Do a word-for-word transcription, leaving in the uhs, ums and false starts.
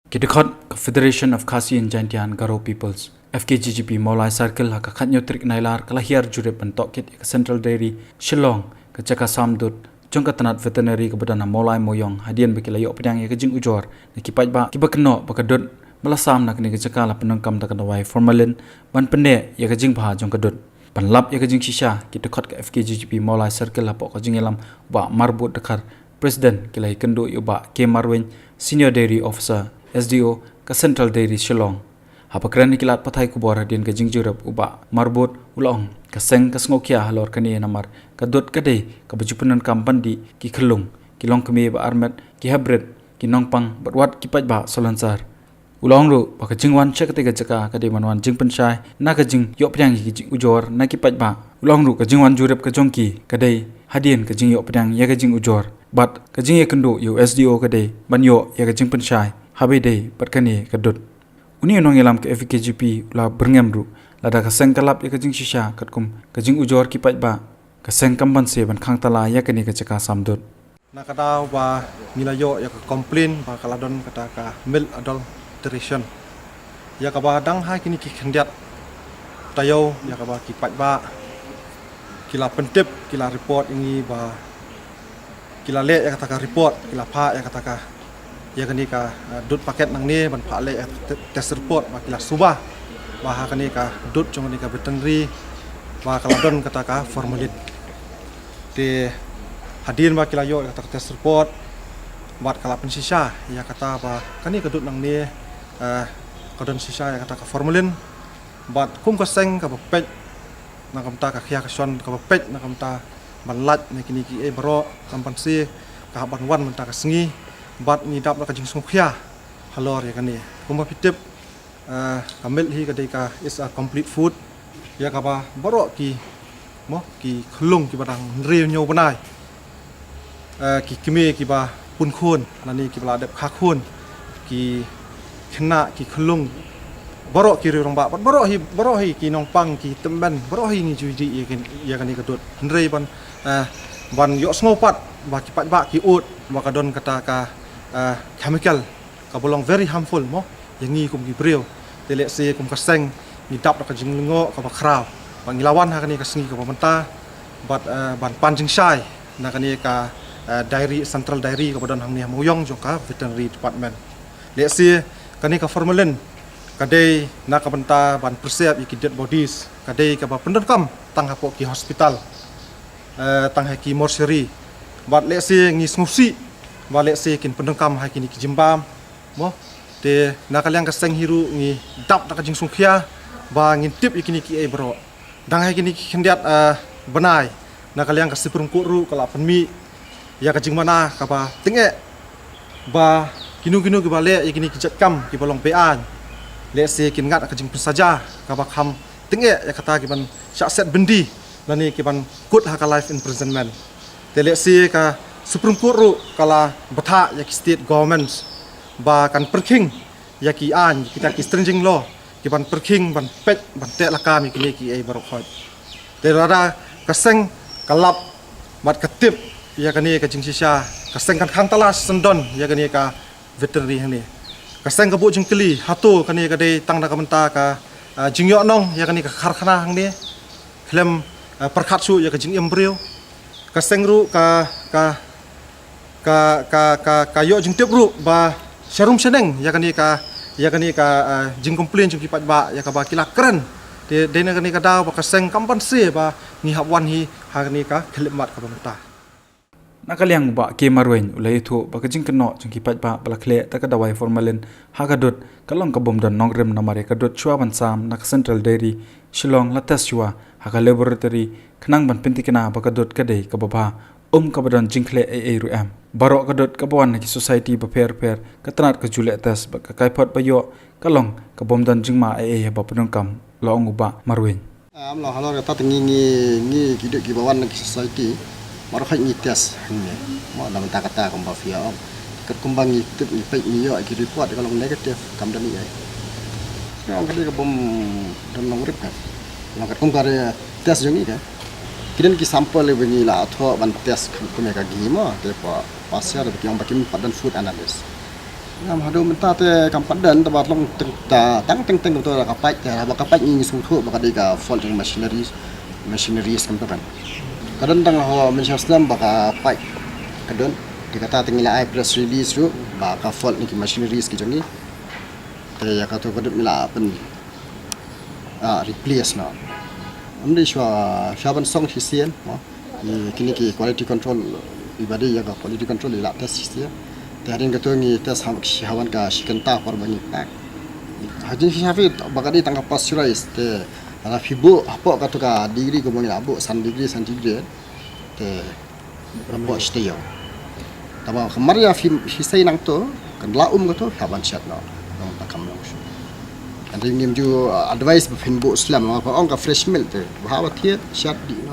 Ki dkhot ka Federation of Khasi and Jaintia and Garo Peoples, F K J G P, Mawlai Circle ha ka khatnyo tarik Nailar ka la hiar jurip ban tohkit ïa ka Central Dairy Shillong, ka jaka samdud jong ka tnat veterinary kaba don ha Mawlai Mawiong, hadien ba ki la ïoh pdiang ïa ka jingujor na ki paidbah kiba kynnoh ba ka dud ba la sam na kane ka jaka la pyndonkam da ka dawai formalin ban pynneh ïa ka jingbha jong ka dud. Ban lap ïa ka jingshisha, ki dkhot ka F K J G P Mawlai Circle hapoh ka jingïalam u Bah Marbud Dkhar, President, ki la ïakynduh ïa u Bah K Marwin, Senior Dairy Officer, S D O, ka Central Dairy Shillong. Haba kren ha ki lad pathai khubor hadien ka jingjurip, u Bah Marbud u la ong ka seng ka sngewkhia halor kane namar ka dud ka dei kaba ju pyndonkam ban dih ki khyllung, ki longkmie ba armet, ki hybrid, ki nongpang bad wat ki paidbah salonsar. U la ong ruh ba ka jingwan sha katei ka jaka ka dei ban wan jingpynshai na ka jingïoh pdiang ïa ka jingujor na ki paidbah. U la ong ruh ka jingwan jurip ka jong ki ka dei hadien ka jingïoh pdiang ïa ka jingujor bad ka jingïakynduh ïa u S D O ka dei ban ïoh ïa ka jingpynshai haba ïadei bad kane ka dud. Une u nongïalam ka F K J P u la byrngem ruh, lada ka seng ka lap ïa ka jingshisha katkum ka jingujor ki paidbah, ka seng kam banse ban khang tala ïa kane ka jaka samdud. Na ka daw ba ngi la ïoh ïa ka complaint ba ka la don kata ka milk adulteration, ïa kaba dang ha kine ki khyndiat taïew, ïa kaba ki paidbah ki la pyntip, ki la report ïa ngi ba ki la leh ïa kata ka report, ki la phah ïa kata ka, ïa kane ka, eh, dud paket nangne ban phah leh ïa ka te-, test report ba ki la suba ba ha kane ka dud jong kane ka veterinary ba ka la don kata ka formalin. Te hadien ba ki la ïoh ïa kata ka test report bad ka la pynshisha ïa kata ba kane ka dud nangne, eh, ka don shisha ïa kata ka formalin, bad kum ka seng kaba peit na ka bynta ka khia ka shon, kaba peit na ka bynta ban lait na kine kiei baroh, kam banse ka hap ban wan mynta ka sngi, bad ngi dap da ka jingsngewkhia halor ïa kane. Kumba phi tip, eh, ka milk hi ka dei ka, is a complete food, ïa kaba baroh ki, mo, ki khyllung kiba dang hynriew hynñiew bnai, eh, ki kmie kiba pun khun lane kiba la dep kha khun, ki khynnah, ki khyllung, baroh ki rangbah bad baroh hi, baroh hi ki nongpang, ki tymmen, baroh hi ngi ju dih ïa kane, ïa kane ka dud. Hynrei ban, eh, ban ïohsngew pat ba ki paidbah ki ud ba ka don kata ka, eh, chemical kaba long very harmful, mo, ïa ngi kum ki briew. Te lehse kum ka seng ngi dap da ka jinglyngngoh kaba khraw ba ngi la wan ha kane ka sngi kaba mynta bad, eh, ban pan jingshai na kane ka, eh, dairy, central dairy kaba don hangne ha Mawiong jong ka veterinary department. Lehse kane ka formalin ka dei na ka bynta ban preserve ïa ki dead bodies, ka dei kaba pyndonkam tang hapoh ki hospital, eh, tang ha ki mortuary. Bad lehse ngi sngewsih ba lehse kin pyndonkam ha kine ki jingbam, mo. Te na ka liang ka seng hi ruh ngi dap da ka jingsngewkhia ba ngin tip ïa kine kiei baroh. Dang ha kine ki khyndiat, eh, bnai, na ka liang ka Supreme Court ruh ka la pynmih ïa ka jingmana kaba tyngeh ba kino kino kiba leh ïa kine ki jait kam kiba long be-aiñ, lehse kin ngat ka jingpynsaja kaba kham tyngeh ïa kata kiban shah set byndi lane kiban kut ha ka life imprisonment. Te lehse ka Supreme Court ruh ka la bthah ïa ki state governments ba kan pyrkhing ïa ki aiñ, kita ki stringent law, kiban pyrkhing, ban peit, ban teh lakam ïa kine kiei baroh khoit. Te lada ka seng ka lap bad ka tip ïa kane ka jingshisha, ka seng kan khang tala syndon ïa kane ka veterinary hangne. Ka seng ka buh jingkylli, hato kane ka dei tang na ka bynta ka, ah, jingïohnong ïa kane ka karkhana hangne khlem, ah, pyrkhat shuh ïa ka jingim briew. Ka seng ruh ka, ka, ka, ka, ka, ka ïoh jingtip ruh ba sharum shaneng ïa kane ka, ïa kane ka, ah, jingcomplain jong ki paidbah ïa kaba ki la kren. Te dei na kane ka daw ba ka seng kam banse ba ngi hap wan hi ha kane ka khyllipmat kaba mynta. Na ka liang u Bah K Marwin u la ïathuh ba ka jingkynnoh jong ki paidbah ba la khleh da ka dawai formalin ha ka dud ka long ka bym don nongrim namar ïa ka dud shuwa ban sam na ka Central Dairy Shillong la test shuwa ha ka laboratory khnang ban pynthikna ba ka dud ka dei kaba bha, um kaba don jingkhleh ei ei ruh em. Baroh ka dud kaba wan na ki society bapher bapher ka tnat ka ju leh test bad ka kaiphod ba ïoh ka long ka bym don jingma ei ei haba pyndonkam, la ong u Bah Marwin. Am, long halor kata te ngi, ngi, ngi ki dud kiba wan na ki society baroh hi ngi test hangne. Mo, na bynta kata kumba phi ong, katkum ba ngi tip, ngi peit, ngi ïoh ki report ka long negative, kam don ei ei. Ngi ong ka dei ka bym don nongrim ka. Long katkum ka re test jong ngi ka, ki don ki sample ba ngi la thoh ban test kum ïa ka ghee mo, te pa, pa sha da ki ong ba kim pat don food analyst. Ngam haduh mynta te kam pat don, taba long teng ta tang teng teng to ka pipe te, haba ka pipe ngi sngewthuh ba ka dei ka fault jong machineries, machineries kam to kan. Ka don tang ho mynshwa snem ba ka pipe ka don. Te kata te ngi la ai press release ruh ba ka fault na ki machineries ki jong ngi. Te ïa kato ka don ngi la pyn ah, replace noh. Ym dei shuwa, shuwa ban song shisien mo. Ngi kine ki quality control, i ba dei ïa ka quality control i la test shisien. Te hadien kato ngi test ha, ha wan ka shi kynta por ba ngi pack. Hadien shi hafi ba ka dei tang ka pasteurized te, hala phi buh hapoh kato ka degree kumba ngi la buh, san degree centigrade. Te hapoh shi taïew. Taba ka mar ïa phi, phi sei nangto, kan la um kato, phi hap ban shet noh. Nangta kam long shuh. Hynrei ngim ju, uh, advice ba phin buh slem, namar ba ong ka fresh milk te. Ba haba thied, shet dih.